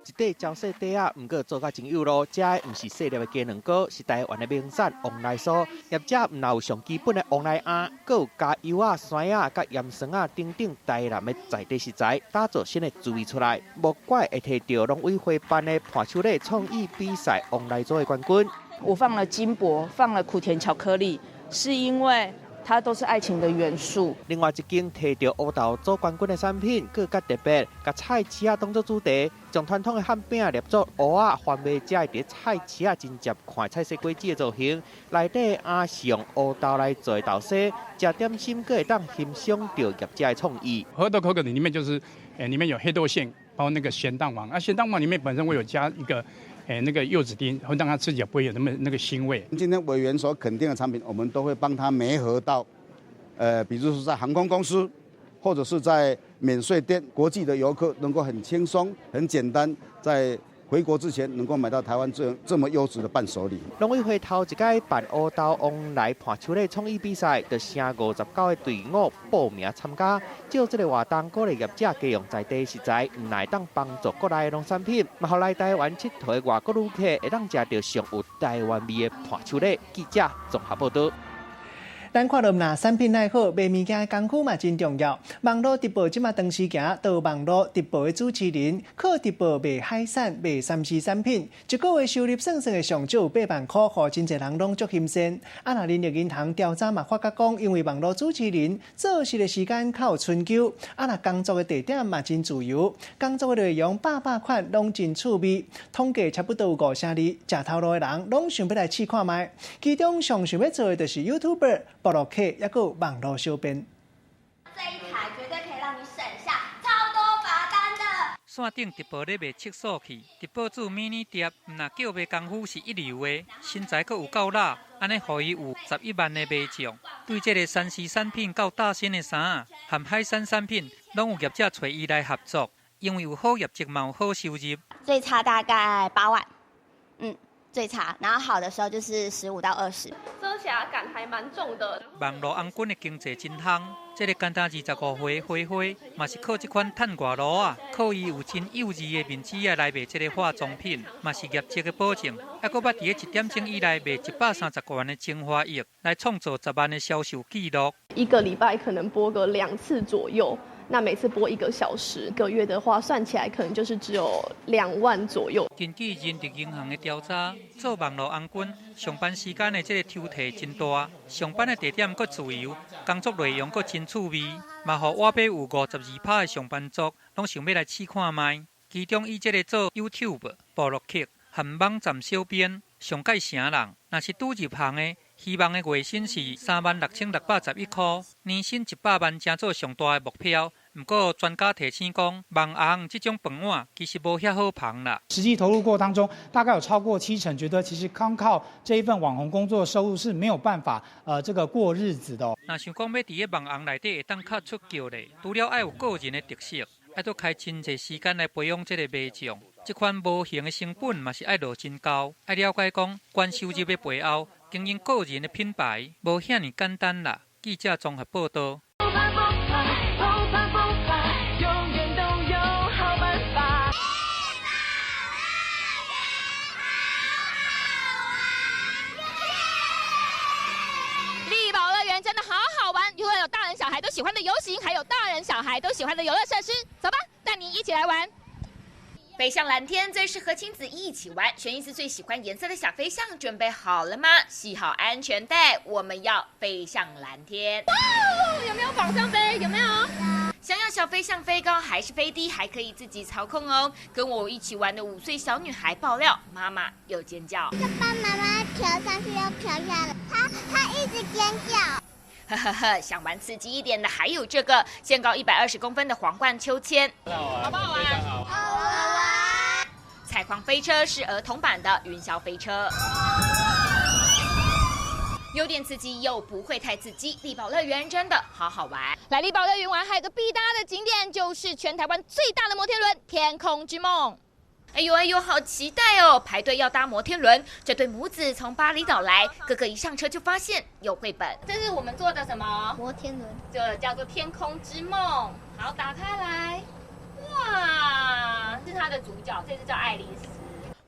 一塊焦細塊仔，毋過做甲真幼路。食的毋是細粒的雞卵糕，是台灣的名產旺來酥。業者毋但有上基本的旺來餡，閣有加柚仔、酸仔、佮鹽酸仔等等台南的在地食材，打造新的滋味出來。無怪會摕著農委會辦的伴手禮創意比賽旺來組的冠軍。我放了金箔，放了苦甜巧克力，是因為它都是愛情的元素。另外一間摕著烏豆組冠軍的產品，閣較特別，共菜市仔當作主題，將傳統的漢餅捏做烏仔、番麥食佇菜市仔真接看菜色果子的造型，內底餡是用烏豆來做的豆沙，食點心閣會當欣賞著業者的創意。黑豆可可裡面就是，裡面有黑豆餡，包括那個鹹蛋黃，啊，鹹蛋黃裡面本身會有加一個。那個柚子丁會讓它吃起來不會有那麼那個腥味。今天委員所肯定的產品，我們都會幫他媒合到，比如說在航空公司，或者是在免稅店，國際的遊客能夠很輕鬆、很簡單，在回國之前能夠買到台灣這麼優質的伴手禮。農委會頭一擺辦烏豆旺來伴手禮創意比賽，就成59個隊伍報名參加。藉這個活動，鼓勵業者加用在地食材，毋但會當幫助國內農產品，嘛予來台灣𨑨迌的外國旅客會當食著上有台灣味的伴手禮。記者綜合報導。咱看著若產品愛好，賣物件的功夫嘛真重要。網路直播這馬當時行，到網路直播的主持人靠直播賣海產、賣3C 產品，一個月收入算算會上少有8萬塊，予真濟人攏足欣羨。啊，若人力銀行調查嘛發覺講，因為網路主持人做事的時間較有春秋，啊，若工作的地點嘛真自由，工作的內容百百款攏真趣味。統計差不多有5成二，食頭路的人攏想欲來試看覓，其中上想欲做的就是 YouTuber。部落客，抑閣有網路小編。這一台絕對可以讓你省下超多罰單的。線頂直播咧賣測數器，直播主迷你店，毋但叫賣功夫是一流的，身材閣有夠辣，按呢予伊有11萬的賣相。對這个3C 產品到大新的衫仔，和海產產品，攏有業者揣伊來合作，因為有好業績嘛有好收入。最差大概8萬，最差，然後好的時候就是15到20。遮瑕感還蠻重的。網路紅軍的經濟真夯，這个簡單25歲花花，嘛是靠這款趁外路啊，靠伊有真幼稚的面子仔來賣這个化妝品，嘛是業績的保證。還閣捌佇咧1點鐘以內賣130多萬的精華液，來創造10萬的銷售紀錄。一個禮拜可能播個2次左右。那每次播一個小時，一個月的話算起來可能就是只有2萬左右。根據人力銀行的調查，做網路紅軍上班時間的這个抽屜真大，上班的地點閣自由，工作內容閣真趣味，嘛予倚欲有52%的上班族攏想欲來試看覓。其中以這个做 YouTube、部落客和網站小編上蓋成人，若是拄入行的，希望的月薪是36,611箍，年薪100萬，成做上大的目標。毋過專家提醒講，網紅這種飯碗其實無遐好捧啦。實際投入過當中，大概有超過70%覺得其實光靠這一份網紅工作收入是沒有辦法，這個過日子的。若想講欲佇个網紅內底會當較出叫咧，除了愛有個人的特色，愛閣開真濟時間來培養這个賣相。這款無形的成本嘛是愛落真高，愛了解講，高收入的背後，經營個人的品牌無遐爾簡單啦。記者綜合報道。麗寶樂園真的好好玩，除了有大人小孩都喜歡的遊行，還有大人小孩都喜歡的遊樂設施。走吧，帶你一起來玩。飛向藍天最適合親子一起玩，選一隻最喜歡顏色的小飛象，準備好了嗎？繫好安全帶，我們要飛向藍天。哇，有沒有往上飛？有沒有？想要小飛象飛高還是飛低，還可以自己操控哦。跟我一起玩的5歲小女孩爆料，媽媽又尖叫。爸爸媽媽跳上去又跳下來，她一直尖叫。呵呵呵，想玩刺激一點的還有這個，限高120公分的皇冠秋千，好不好玩？好玩。采礦飛車是兒童版的雲霄飛車，有點刺激又不會太刺激。麗寶樂園真的好好玩。來麗寶樂園玩還有個必搭的景點，就是全台灣最大的摩天輪——天空之夢。哎呦哎呦，好期待哦！排隊要搭摩天輪，這對母子從巴厘島來，哥哥一上車就發現有繪本。這是我們坐的什麼？摩天輪，這叫做天空之夢。好，打開來，哇，是它的主角，這隻叫愛麗絲。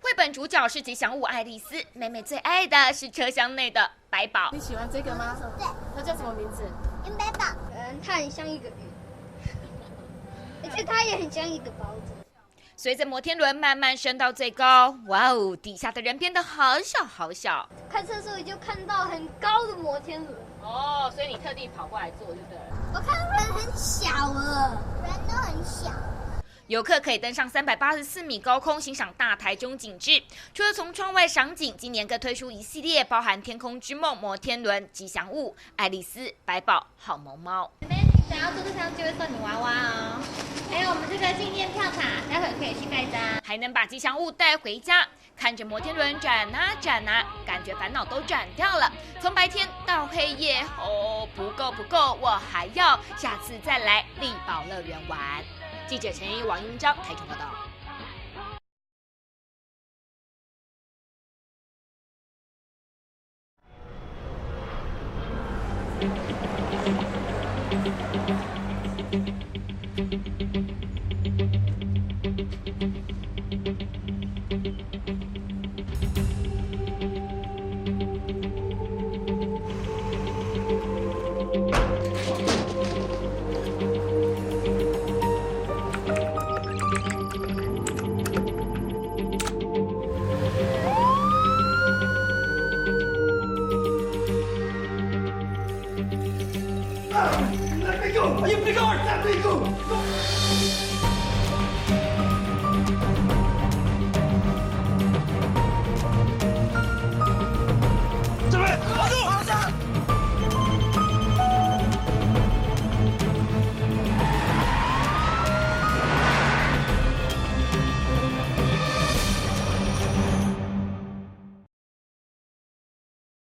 繪本主角是吉祥物愛麗絲，妹妹最愛的是車廂內的百寶。你喜歡這個嗎？對。它叫什麼名字？銀百寶。它很像一個魚，而且它也很像一個包子。隨着摩天輪慢慢升到最高，哇哦，底下的人變得好小好小。開車時候就看到很高的摩天輪。哦，所以你特地跑過來坐就對了。我看人很小了，人都很小。遊客可以登上384米高空，欣賞大台中景致。除了從窗外賞景，今年更推出一系列包含天空之夢、摩天輪、吉祥物、愛麗絲、百寶、好萌貓。想要做這項就會送你娃娃哦，還有我們這個紀念票卡，待會可以去蓋章，還能把吉祥物帶回家。看着摩天輪轉啊轉啊，感覺煩惱都轉掉了。從白天到黑夜，哦，不夠不夠，我還要下次再來麗寶樂園玩。記者陳怡、王英章台中報道。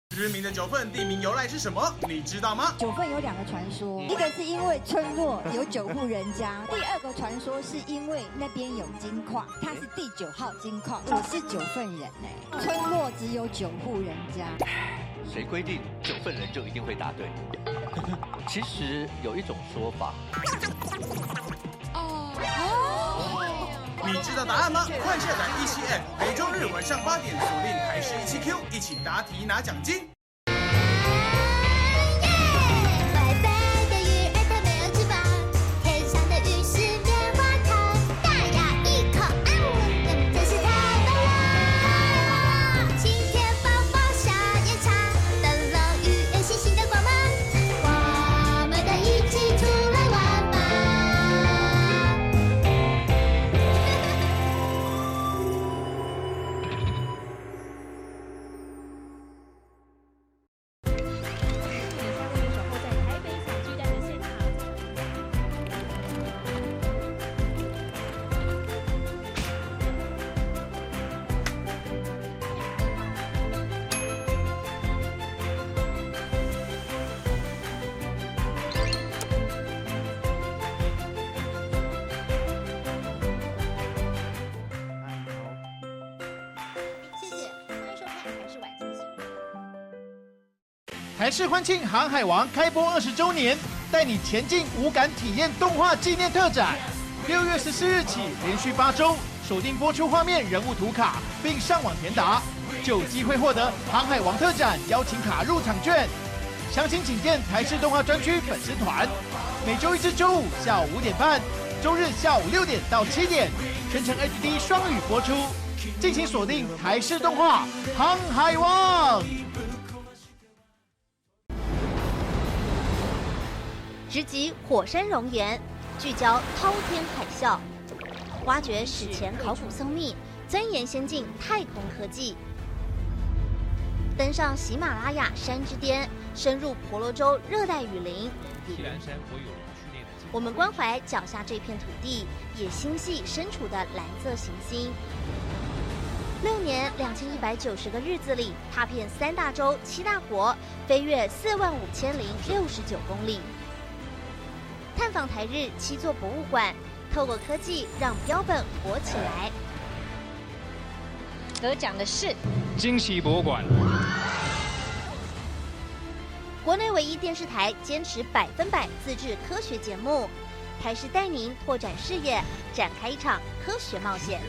知名的九份地名由來是什麼？你知道嗎？九份有兩個傳說，一個是因為村落有9戶人家，第二個傳說是因為那邊有金礦，它是第9號金礦。我是九份人哎，村落只有9戶人家。誰規定九份人就一定會答對？其實有一種說法。你知道答案嗎？快下載17 App，每周日晚上8點鎖定台視17Q，一起答題拿獎金。白白的魚兒它沒有翅膀，天上台視歡慶《航海王》開播20週年，帶你前進五感體驗動畫紀念特展。6月14日起，連續8週鎖定播出畫面人物圖卡，並上網填答，就有機會獲得《航海王》特展邀請卡入場券。詳情請見台視動畫專區粉絲團。每週一至週五下午5點半，週日下午6點到7點，全程 HD 雙語播出。敬請鎖定台視動畫《航海王》。直擊火山熔岩，聚焦滔天海嘯，挖掘史前考古僧秘，鑽研先進太空科技，登上喜馬拉雅山之巔，深入婆羅洲熱帶雨林。我們關懷腳下這片土地，也心繫身處的藍色行星。6年2190個日子裡，踏遍三大洲七大國，飛越45069公里。探訪台日七座博物館，透過科技讓標本活起來。得獎的是驚喜博物館。國內唯一電視台堅持100%自製科學節目，台視帶您拓展視野，展開一場科學冒險。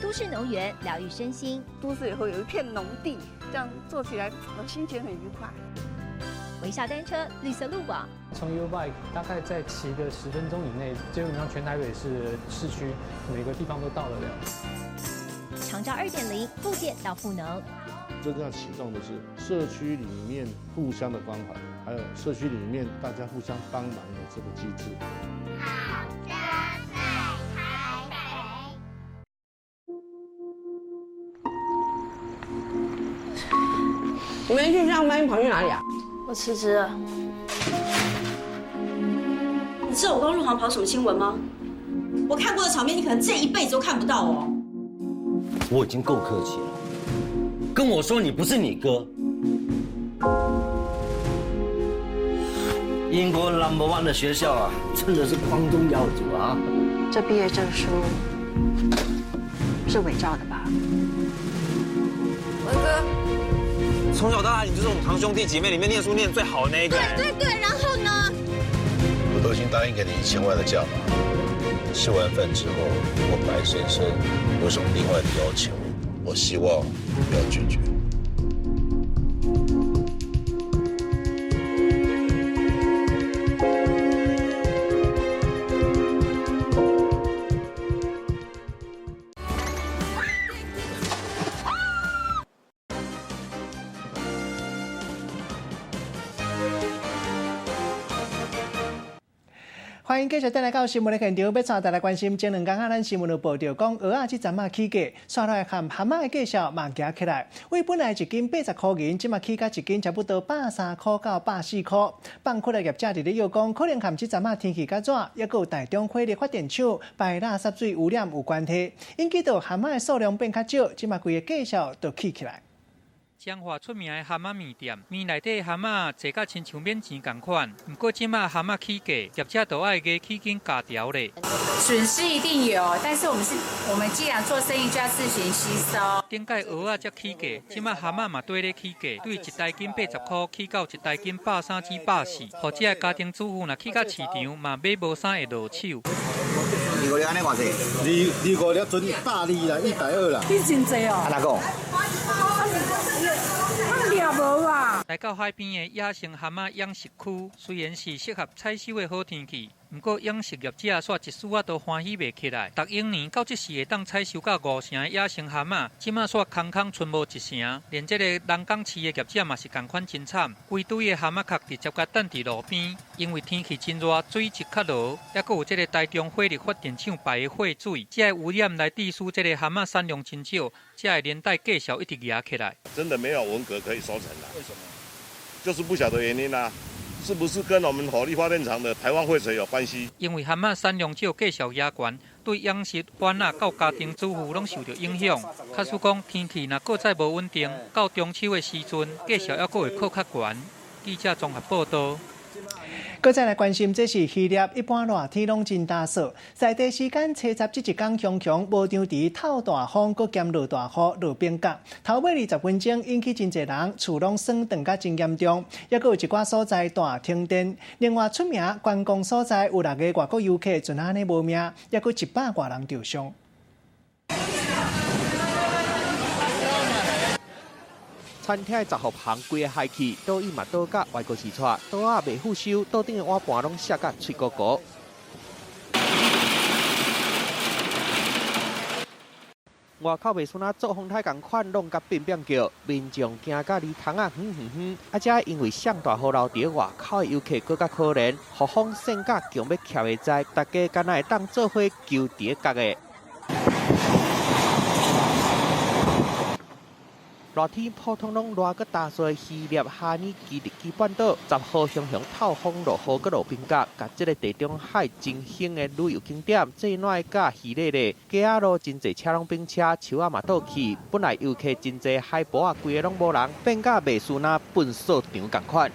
都市農園療癒身心，都市以後有一片農地，這樣做起來我心情很愉快。微笑單車，綠色路網。從 YouBike 大概在騎個10分鐘以內，基本上全台北市市區每個地方都到得了。長照2.0，復健到賦能。真正要啟動的是社區裡面互相的關懷，還有社區裡面大家互相幫忙的這個機制。好的，在台北。你們去上班，你跑去哪裡啊？我辭職了。你知道我剛入行跑什麼新聞嗎？我看過的場面，你可能這一輩子都看不到哦。我已經夠客氣了，跟我說你不是你哥。英國 number one 的學校啊，真的是光宗耀祖啊！這畢業證書是偽造的吧？文哥，從小到大，你就是我們堂兄弟姐妹裡面念書念最好的那一個。對對對，然後呢？我都已經答應給你1000萬的價碼，吃完飯之後，如果白先生有什麼另外的要求，我希望不要拒絕。歡迎繼續轉來到新聞的現場，欲帶大家關心前兩工啊，咱新聞有報著講，蚵仔這陣仔起價，煞來和蚶仔的價數嘛行起來。為本來一斤80塊銀，這馬起價一斤差不多130塊到140塊。放窟的業者佇咧臆講，可能和這陣仔天氣較熱，抑閣有台中火力發電廠排垃圾水污染有關係，引起到蚶仔的數量變較少，這馬規个價數就起起來。彰化出名的蚶仔麵店，麵內底蚶仔濟甲親像免錢仝款。毋過這馬蚶仔起價，業者都愛加起緊加調咧。損失一定有，但是我們是，我們既然做生意就要自行吸收。頂屆蚵仔才起價，這馬蚶仔嘛綴咧起價，對一台斤80塊起到一台斤130至140，予這个家庭主婦若去到市場嘛買無啥會落手。二五粒按呢偌濟？二五粒準120啦，120啦。你真濟哦。按怎講？無啊！來到海邊的野生蚶仔養殖區，雖然是適合採收的好天氣，毋過養殖業者煞一絲仔都歡喜袂起來。逐永年到這時會當採收到5成的野生蚶仔，這馬煞空空賰無一成。連這個人工飼的業者嘛是仝款真慘，規堆的蚶仔殼直接共擲佇路邊，因為天氣真熱，水質較濁，抑閣有這個台中火力發電廠排的廢水，這个污染來致使這個蚶仔產量真少，才會連帶價數一直夯起來。真的沒有文蛤可以收成了。為什麼？就是不曉得原因啦，是不是跟我們火力發電廠的排放廢水有關係？因為蚶仔產量少，價數也懸，對養殖販仔到家庭主婦攏受著影響。假使講天氣若閣再無穩定，到中秋的時陣，價數猶閣會閣較懸。記者綜合報導。閣再來關心，這是希臘，一般熱天攏真焦燥。在地時間初十這一工，雄雄無場佇透大風，閣兼落大雨，落冰角。頭尾20分鐘引起真濟人厝攏損斷甲真嚴重，抑閣有一寡所在大停電。另外出名觀光所在有6个外國遊客就按呢無命，抑閣100外人受傷。餐廳的雜貨棚規个海去，桌椅嘛倒甲歪閣四掣，桌仔袂付收，桌頂的碗盤攏摔甲碎糊糊。外口袂輸若做風颱仝款，攏共變變叫，民眾驚甲離窗仔遠遠遠。啊，這因為上大雨流佇外口的遊客閣較可憐，雨風扇甲強欲徛會知，大家敢若會當做伙求佇咧角的。熱天普通攏熱閣焦燥，希臘哈爾基特基半島10號雄雄透風落雨閣落冰角，共這个地中海真興的旅遊景點做哪會甲稀咧咧？街仔路真濟車攏冰車，樹仔嘛倒去。本來遊客真濟，海埔仔規个攏無人，變甲袂輸若糞掃場仝款。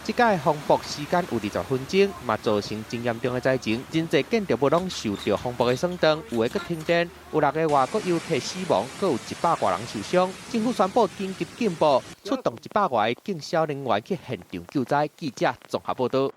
這擺風暴時間有20分鐘，嘛造成真嚴重的災情，真濟建築物攏受著風暴的損斷，有的閣停電，有6个外國遊客死亡，閣有100外人受傷。政府宣布緊急警報，出動100外个警消人員去現場救災。記者綜合報導。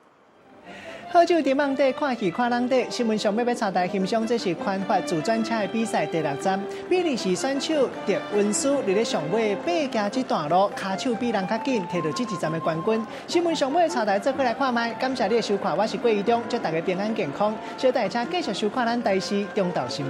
好酒佇網底看戲看人底，新聞上欲欲帶大家欣賞，這是寬發自轉車的比賽第6站，比利時選手德溫斯佇咧上尾爬行這段路，跤手比人較緊，摕到這一站的冠軍。新聞上尾帶大家做伙來看覓，感謝你的收看，我是郭宜中，祝大家平安健康。小弟請繼續收看咱台視中晝新聞。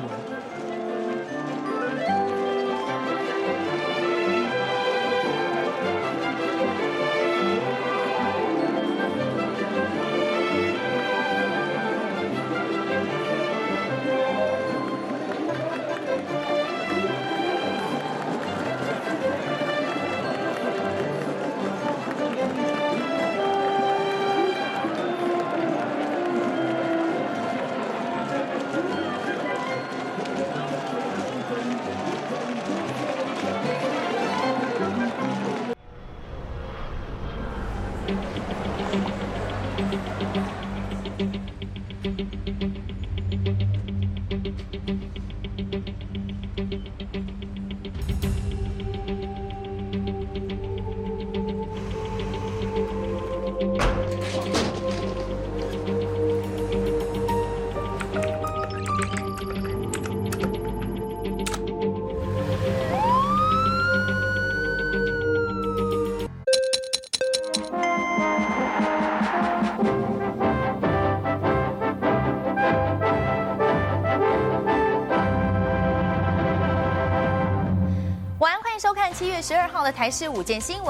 晚安，歡迎收看7月12號的台視午間新聞。